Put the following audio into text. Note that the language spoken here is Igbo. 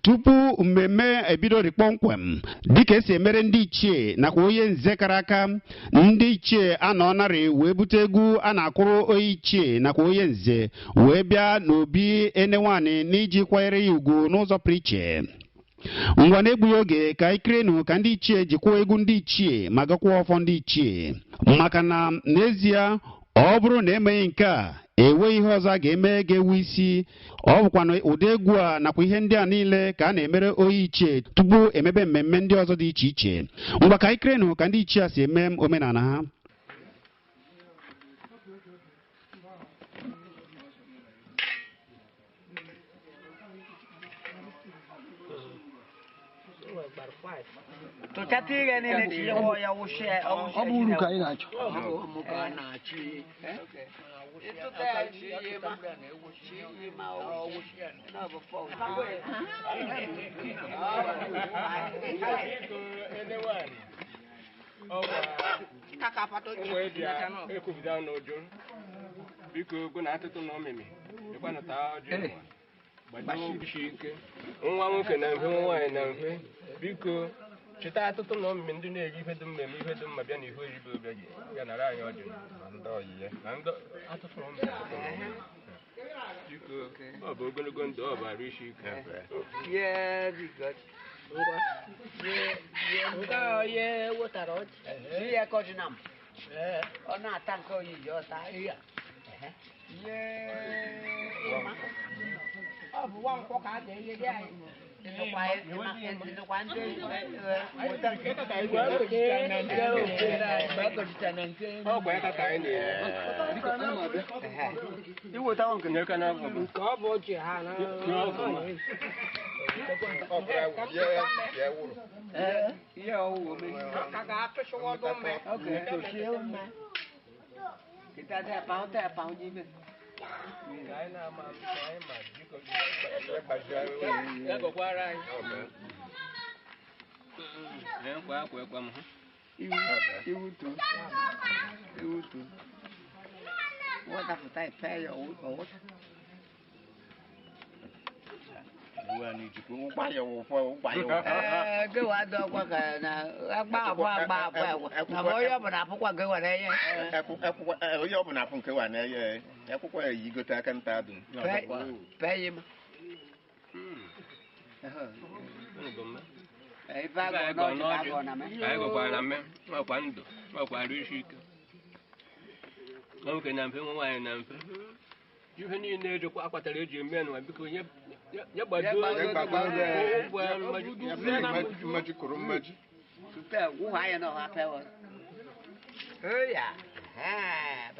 Tupu mmemme ebidori kpọmkwem dịka esi emere ndị ichie nakwa onye nze kara aka, ndị ichie anọ narị wee bute egwu a na-akụrụ onye ichie nakwa onye nze wee bịa n'obi Enewanị n'iji kwanyere ya ugwu n'ụzọ pụrụ iche. Ngwa, na-egbughị oge, ka anyị kirenu ka ndị ichie jikwuo egwu ndị ichie ma gakwuo ọfọ ndị ichie, maka na n'ezie ọ bụrụ na emeghị nke a, enweghị ihe ọzọ a ga-eme ga-ewu isi. Ọ bụkwa na ụdị egwu a nakwa ihe ndị a niile ka a na-emere onye ichie tupu emebe mmemme ndị ọzọ dị iche iche. Ngwa, ka anyị kirenu ka ndị ichie a si eme omenala ha. Tụchata ihe niile tinye ya wụsịa. Ọ bụ uru ka anyị na-achọ. Ịtụta ya chi ihe ma chi ihe ma ọ bụ fọ. Biko, Enewanị, ọkwa ụmụ eji ekwupụta n'ụjụ. Biko, gụ na atụtụ na ọmịmị ịkwanụta ọjị ụwa gbado isi ike, nwa nwoke na mfe, nwa nwaanyị na mfe. Biko, cheta atụtụ na ọmịmị ndị na-eji ife dị mma eme ife dị mma bịa na ihu oyibo bịa ji ya nara anyị ọjị na ndị ọyị ya na ndị atụtụ na ọmịmị, atụtụ na ọmịmị. Biko, ọ bụ ogologo ndụ, ọ bụ arụ isi ike. Yeah, good. Ngwa. Nke a onye wetara ọjị. Ihe ka ọjị na m. Ọ na-ata nke onye ji ọta ihe. Ihe ịma. Ọ bụ nwa nkwọ ka a ga-enyere anyị. Ịnụkwa ndị weta nke. Mgbe e gochichara na nke obodo anyị, mgbe e gochichara na nke Ọ bụ ya ka anyị na-eri. Iweta nke Nyeka na afọ. Nke ọ bụ ọjị ha na Ihe ọwụwa ome. Ka ga-atụchiwodo mme. Okay, tochie ome. Kita tẹ pa tẹ pa n'ime. Ka anyị na-ama ka anyị ma, biko, ya gọkwara anyị. Ee, nkwa akwa ekwa m hụ. Iwu iwu tu. Iwu tu. Wọ́n fụta ife ya ọwụ. Ee, gị wa dọkwa ka na agba abụọ agba abụọ agwa. Na bụ onye ọbụla apụkwa gị were ihe. Onye ọbụla afụ nke wa na-eye akwụkwọ ya yigote aka nta dum. Pee yi m. Unu bụ mma. Ife agọ n'ọjị ka agọ na me. Anyị gọkwara na mme, nwekwa ndụ, nwekwa arụ isi ike. Nwa nwoke na mfe, nwa nwaanyị na mfe. Ihe niile ejikwa akpatara eji eme n'ụwa, biko, nye nye gbado ụgwọ mmaji. Mmaji kụrụ mmaji. Tupu egwu ha ya n'ọha pewa. Eya.